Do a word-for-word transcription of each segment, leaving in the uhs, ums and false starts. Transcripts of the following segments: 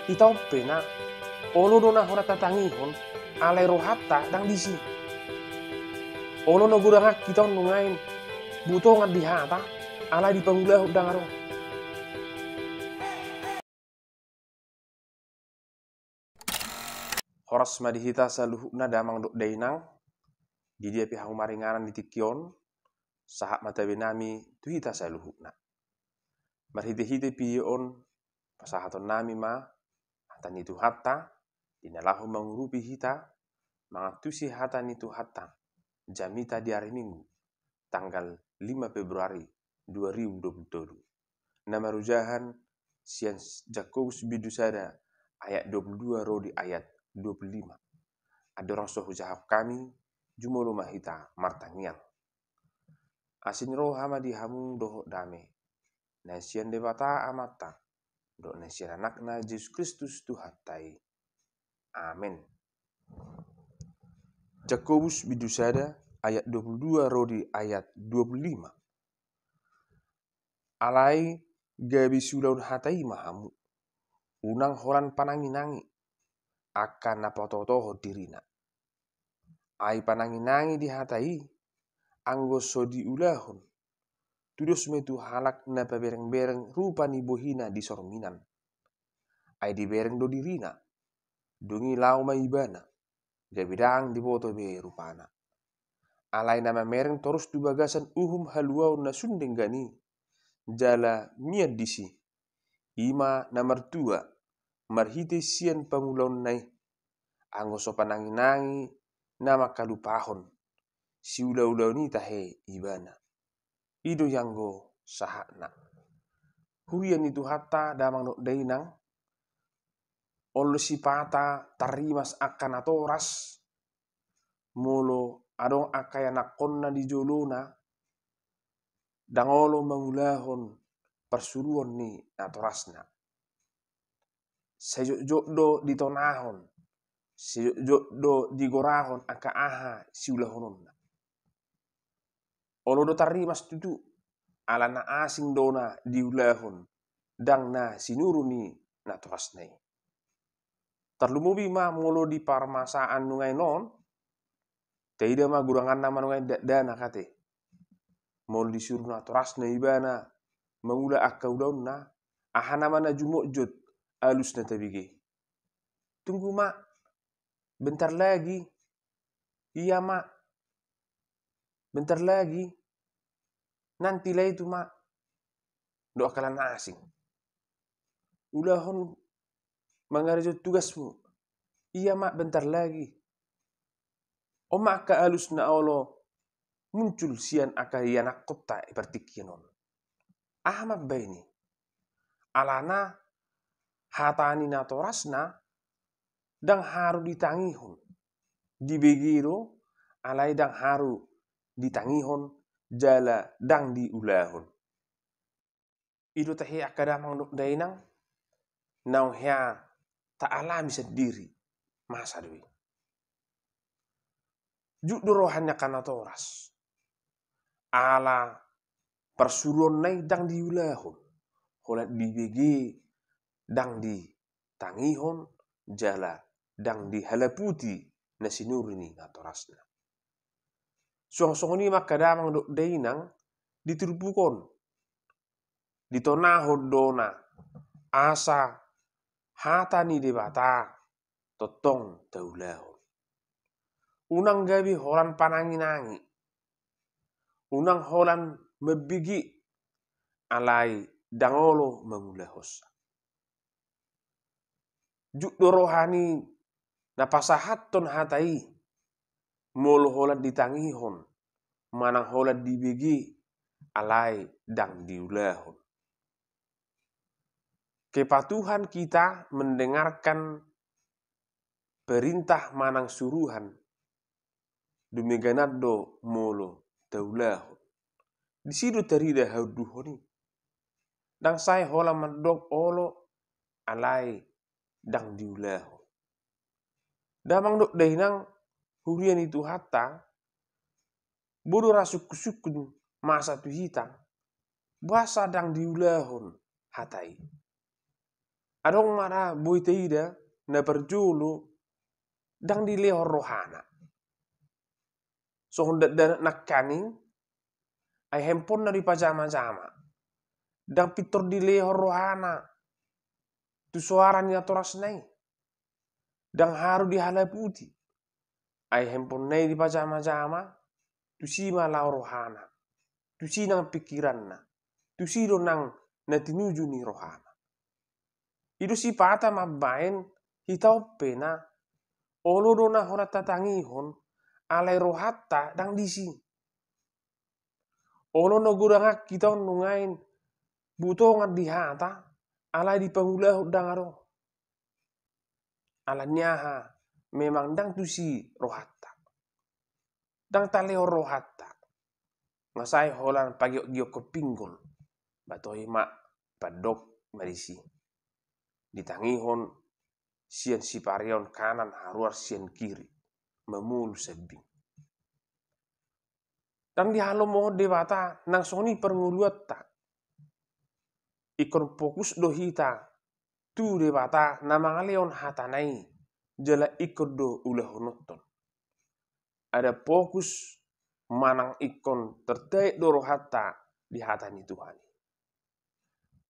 Hita on pe na, olo do na hona tatangihon, alai rohanta ndang disi. Olo na godang hita on nuaeng butongan di hata, alai di pangulahon ndang adong. Horas ma di hita saluhutna damang dohot dainang, di dia pe hamu maringanan di tingki on, sahat ma tabe nami tu hita saluhutna. Marhitehite video on, pasahaton nami ma hata ni Tuhanta, di na laho mangurupi hita, mangantusi hata ni Tuhanta, jamita di ari Minggu, tanggal lima Februari dua ribu dua puluh tolu. Na marujahan sian Jakobus bindu sada ayat dua puluh dua ro di ayat dua puluh lima. Andorang so hujahahon hami, jumolo ma hita martangiang. Asi ni roha ma di hamu dohot dame, na sian Debata Amanta, dohot na sian Anakna Jesus Kristus Tuhanta i. Amen. Jakobus bindu sada ayat dua puluh dua ro di ayat dua puluh lima. Alai gabe siulahon hata i ma hamu. Unang holan pananginangi angka na patotohon dirina. Ai pananginangi di hata i, anggo so diulahon, tudos ma i tu halak na paberengbereng rupa ni bohina di sorminan. Ai dibereng do dirina, dung i laho ma ibana, gabe ndang diboto be rupana. Alai na mamereng torus tu bagasan uhum haluaon na sun denggan i, jala mian disi, i ma na martua, marhite sian pangulaonna i, anggo so pananginangi na mangkalupahon, siulaulaon i tahe ibana. I do i anggo sahatna. Huria ni Tuhanta damang dohot dainang, olo sipata tarrimas angka natoras, molo adong angka ianakhonna di jolona, ndang olo mangulahon parsuruon ni natorasna. Sai jotjot do ditonahon, sai jotjot do digorahon angka aha siulahononna. Olo do tarrimas tutu, ala na asing do na diulahon, ndang na sinuru ni natorasna i. Tarlumobi ma molo di parmasaan nuaeng on, taida ma godanganna ma nuaeng dakdanak ate. Molo disuru natorasna ibana mangula angka ulaonna, aha nama na jumotjot alusna tabege? Tunggu ma, bentar lagi. Iya ma, bentar lagi. Nanti lah itu ma. Dohot angka na asing. Ulahon mangarejot tugasmu. Iya ma, bentar lagi. On ma angka alus na olo muncul sian angka ianakhonta i partingkian on. Aha mambaen i? Alana hata ni natorasna ndang haru ditangihon. Dibege do, alai ndang haru ditangihon, jala ndang diulahon. I do tahe angka damang dohot dainang, naung hea taalami sandiri, masa do i. Jut do roha ni angka natoras. Ala parsuruonna i ndang diulahon, holan dibege ndang ditangihon, jala ndang dihalaputi na sinuru ni natorasna. Suang songon i ma angka damang dohot dainang, di turpuk on ditonahon do na asa hata ni Debata tongtong taulahon. Unang gabe holan pananginangi. Unang holan mambege, alai ndang olo mangulahonsa. Jut do roha ni na pasahathon hata i, molo holan ditangihon, manang holan dibege, alai ndang diulahon. Kepatuhan kita mendengarkan perintah manang suruhan, dumengganan do molo taulahon. Disi do tarida haunduhon i. Ndang sae holan mandok olo, alai ndang diulahon. Damang dohot dainang, huria ni Tuhanta, boi do ra sungkunsungkun masa tu hita, boasa ndang diulahon hata i. Adong ma ra boi taida na parjolo ndang dilehon rohana. Songon dakdanak nangkaning, ai handphone-na dipajama-jama. Ndang pintor dilehon rohana tu soara ni natorasna i. Ndang haru dihalaputi. Ai handphone-na i dipajama-jama, tusi ma laho rohana, tusi nang pikiranna, tusi do nang na tinuju ni rohana. I do sipata mambaen hita on pe na olo do na hurang tatangihon, alai rohanta ndang disi. Olo na godangan hita on nuaeng butongan di hata, alai di pangulahon ndang adong. Ala ni aha, memang ndang tusi rohanta. Ndang talehon rohanta. Nga sai holan pagiot-giotkon pinggol. Ba toe ma, pandok ma disi. Ditangihon sian sipareon kanan, haruar sian kiri. Mamolus sambing. Ndang dihalomohon Debata, nang songon i parngoluanta. Ingkon fokus do hita tu Debata na mangalehon hatana i, jala ingkon do ulahononton. Ndada fokus manang ingkon tartaek do rohanta di hata ni Tuhan i.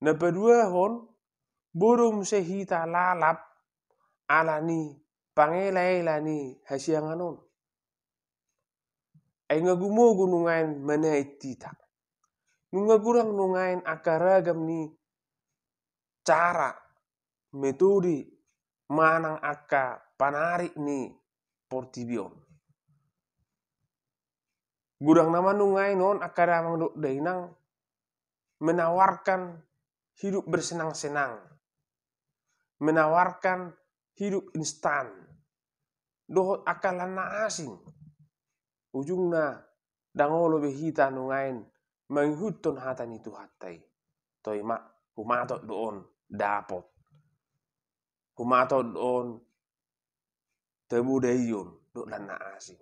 Na paduahon, boi do muse hita lalap ala ni pangelaela ni hasiangan on. Ai nga gumogo nuaeng manaek hita. Nunga godang nuaeng angka ragam ni cara, metode, manang angka panarik ni portibi on. Godang nama nuaeng on angka damang dohot dainang menawarkan hidup bersenang-senang, menawarkan hidup instan, dohot angka na asing. Ujungna ndang olo be hita nuaeng mangihuthon hata ni Tuhanta i. Toe ma, humatot do on dapot. Humatot do on tabo daion dohot na asing.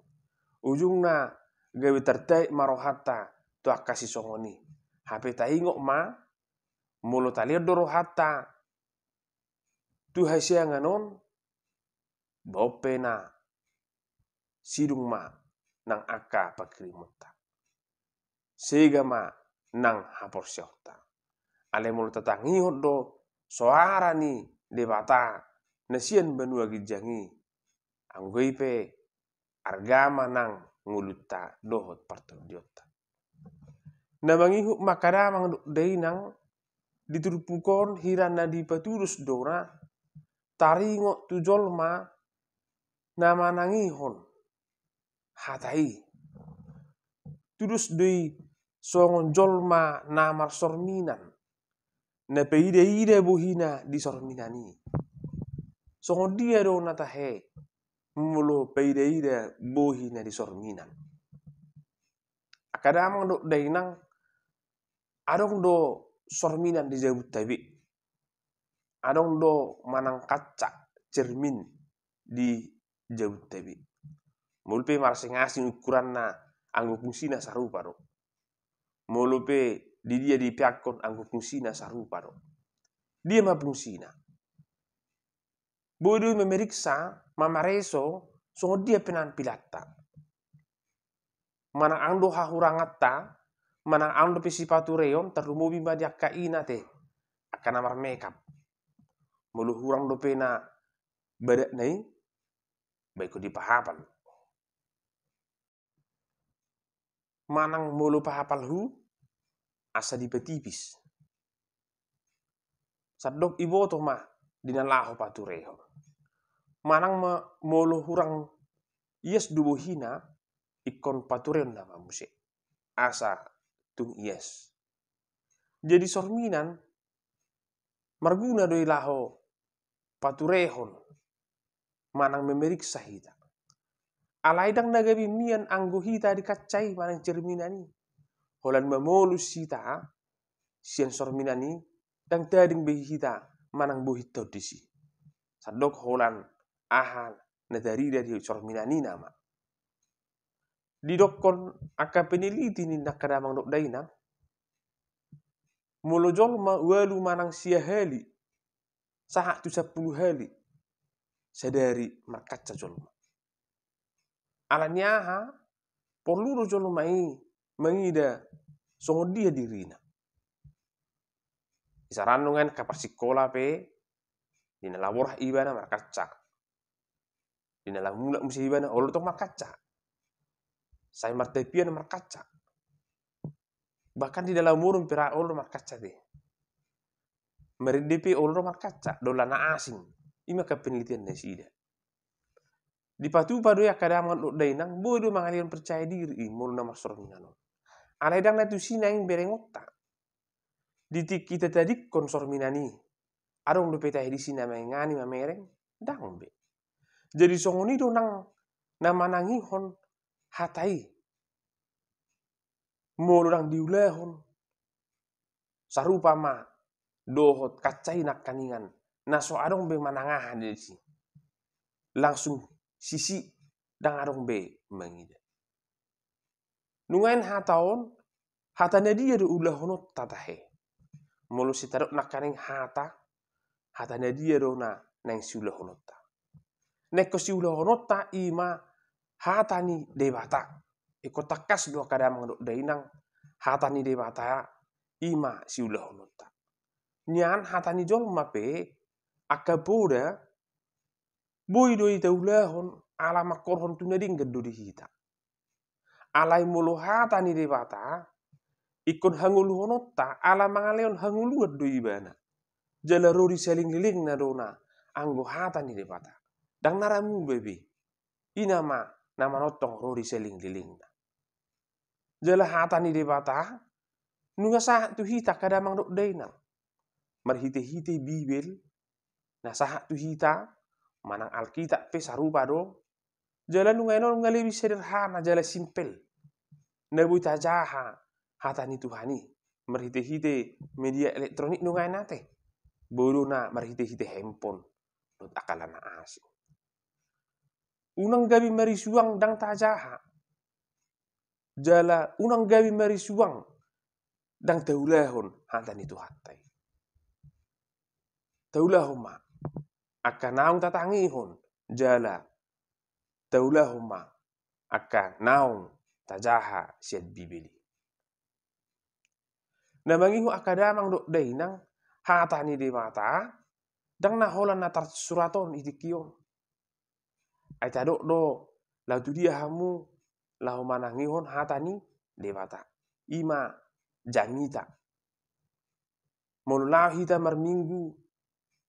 Ujungna gabe tartaek ma rohanta tu angka sisongon i. Hape taingot ma, molo talehon do rohanta tu hasiangan on, ba on pe na sidung ma nang angka pangkirimonta. Sega ma nang haporseaonta. Alai molo tatangihon do soara ni Debata na sian banua ginjang i, anggo i pe arga ma nang ngolunta dohot partondionta. Na mangihut ma angka damang dohot dainang, di turpuk on hira na dipatudos do na taringot tu jolma na manangihon hata i. Tudos do i songon jolma na marsorminan, na paidaida bohina di sorminan i. Songon dia do na tahe molo paidaida bohi na di sorminan? Angka damang dohot dainang, adong do sorminan di jabunta be. Adong do manang kaca, cermin, di jabunta be. Molo pe marasing-asing ukuranna, anggo fungsina sarupa do. Molo pe di dia dipeakhon, anggo fungsina sarupa do. Dia ma fungsina? Boi do i mameriksa, mamareso songon dia penampilanta. Manang adong do hahuranganta, manang adong dope sipatureon, tarlumobi ma di angka ina te, angka na marmekap. Molo hurang dope na badanna i, ba ingkon dipahapal. Manang molo pahapalhu, asa dipatipis. Sandok iboto ma di na laho paturehon. Manang ma molo hurang ias do bohina, ingkon paturehon nama muse, asa tung ias. Jadi sorminan marguna do i laho paturehon manang memeriksa hita. Alai ndang na gabe mian anggo hita di kaca i manang cerminan i. Holan mamolus hita sian sorminan i, ndang tading be hita manang bohinta on disi. Sandok holan aha na tarida di sorminan i nama. Didokkon angka peneliti ni angka damang dohot dainang, molo jolma ualu manang sia hali sahat tu sampulu hali sadari markaca jolma. Alani aha? Porlu do jolma i mangida songon dia dirina. Isarannungan angka parsikola pe, di na laho borhat ibana markaca, di na laho mulak muse ibana olo tong markaca. Sai martapian markaca. Bahkan di na laho modom pe ra olo do markaca be. Marende pe olo do markaca, dohot na asing. Ima angka penelitian nasida. Dipatupa do i angka damang dohot dainang, boi do mangalehon percaya diri i molo na marsorminan on. Alai ndang na tusi naeng berengonta. Di tingki tatadingkon sorminan i, adong dope tahe disi na mangingani mamereng? Ndang be. Jadi songon i do nang na manangihon hata i. Molo ndang diulahon, sarupa ma dohot kaca i nangkaningan, na so adong be manang aha disi. Langsung sisik, ndang adong be mangida. Nunga i hata on, hata na dia do ulahononta tahe? Molo sitadok nangkaning hata, hata na dia do na naeng siulahononta? Na ingkon siulahononta ima hata ni Debata. Ingkon tangkas do angka damang dohot dainang, hata ni Debata ima siulahononta. Nian hata ni jolma pe, angka poda, boi do i taulahon ala mangkorhon tu na denggan do di hita. Alai molo hata ni Debata, ingkon hangoluhononta ala mangalehon hangoluan do ibana. Jala ro di salelenglelengna do na anggo hata ni Debata. Ndang na ra muba be. I nama na manongtong ro di salelenglelengna. Jala hata ni Debata nunga sahat tu hita angka damang dohot dainang. Marhitehite Bibel, na sahat tu hita, manang Alkitab pe sarupa do. Jala nunga i on nunga lebih sederhana jala simpel. Na boi tajaha hata ni Tuhan i marhitehite media elektronik nunga i ate. Boi do na marhitehite handphone dohot angka na asing. Unang gabe marisuang ndang tajaha. Jala unang gabe marisuang ndang taulahon hata ni Tuhanta i. Taulahon ma angka naung tatangihon, jala taulahon ma angka naung tajaha sian Bibel i. Na mangihut angka damang dohot dainang, hata ni Debata ndang na holan na tarsurat on di tingki on. Ai tadok do, laho tu dia hamu laho manangihon hata ni Debata? Ima jamita. Molo laho hita marminggu,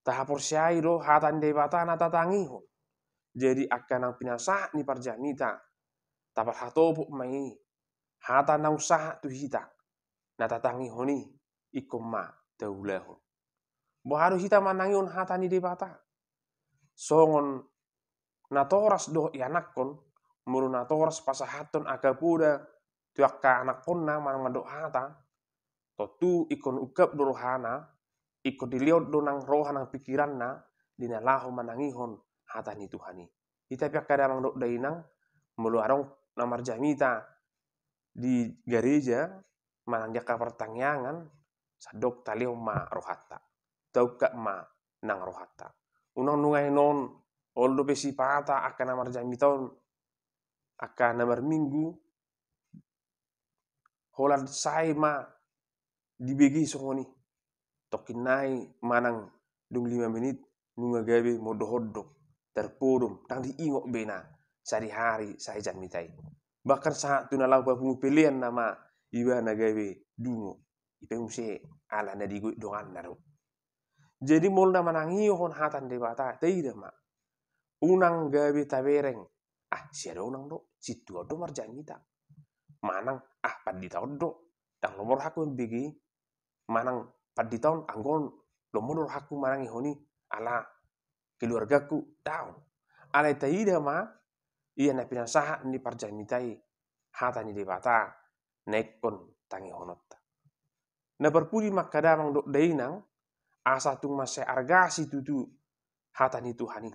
tahaporseai do hata ni Debata na tatangihon. Jadi angka naung pinasahat ni parjamita, taparhatopot ma i, hata naung sahat tu hita na tatangihon i, ingkon ma taulahon. Boha do hita manangihon hata ni Debata? Songon natoras dohot ianakhon, molo natoras pasahathon angka poda tu angka anakhonna manang mandok hata, tontu ingkon ungkap do rohana, ingkon dilehon do nang roha nang pikiranna di na laho manangihon hata ni Tuhan i. Hita pe angka damang dohot dainang, molo adong na marjamita di gareja manang di angka partangiangan, sandok talehon ma rohanta, taungkap ma nang rohanta. Unang nunga i on, olo dope sipata angka na marjamita on, angka na marminggu, holan sae ma dibege songon i. Tongkin nai manang dung lima menit nunga gabe mondok-ondok, tarpodom, ndang diingot be na sadihari sae jamita i. Bahkan sahat tu na laho papungu pelean nama ibana gabe dungo. I pe muse ala na digoit donganna do. Jadi molo na manangihon hata ni Debata, taida ma. Unang gabe tabereng, ah, sia dongan do, sintua do marjamita. Manang, ah, pandita on do, ndang lomo rohangku mambege i. Manang pandita on, anggo on, lomo do rohangku manangihon i, ala keluargaku, daong. Alai taida ma, ia na pinasahat ni parjamita i, hata ni Debata, na ingkon tangihononta. Na parpudi ma angka damang dohot dainang, asa tung mansai argasi tutu hata ni Tuhan i.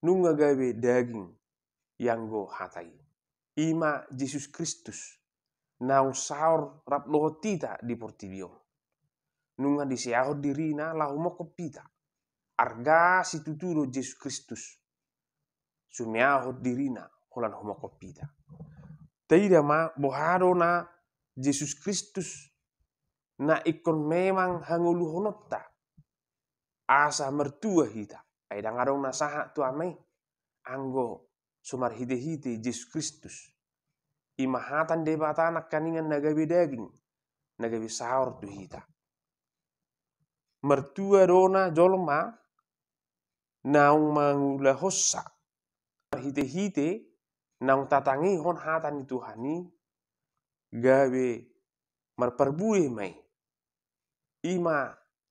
Nunga gabe daging ianggo hata i. Ima Jesus Kristus, naung saor rap dohot hita di portibi on. Nunga diseahon dirina laho monghop hita. arga situtu do Jesus Kristus sumeahon dirina holan humophop hita. Taida ma boha do na Jesus Kristus na ingkon memang hangoluhononta asa martua hita. Ai ndang adong na sahat tu Ama i anggo so marhitehite Jesus Kristus. I ma hata ni Debata nangkaningan na gabe daging, na gabe saor tu hita. Martua do na jolma naung mangulahonsa marhitehite naung tatangihon hata ni Tuhan i, gabe marparbue ma i. I ma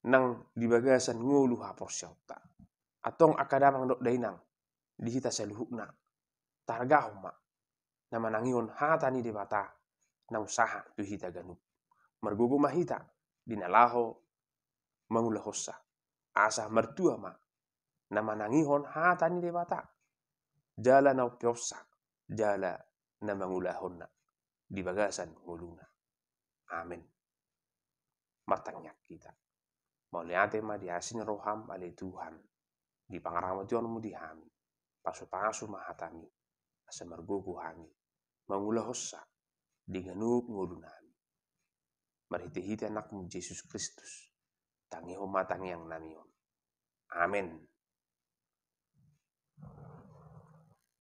nang di bagasan ngolu haporseaonta. Antong angka damang dohot dainang, di hita saluhutna, targahon ma na manangihon hata ni Debata naung sahat tu hita ganup. Margogo ma hita di na laho mangulahonsa, asa martua ma na manangihon hata ni Debata, jala na umpeonsa, jala na mangulahonna di bagasan ngoluna. Amen. Martangiang hita. Mauliate ma di asi ni roham ale Tuhan, di pangaramotionmu di hami. Pasupasu ma hatami, asa margogo hami mangulahonsa di ganup ngolunami. Marhitehite Anakmu Jesus Kristus, tangihon ma tangiangnami on. Amen.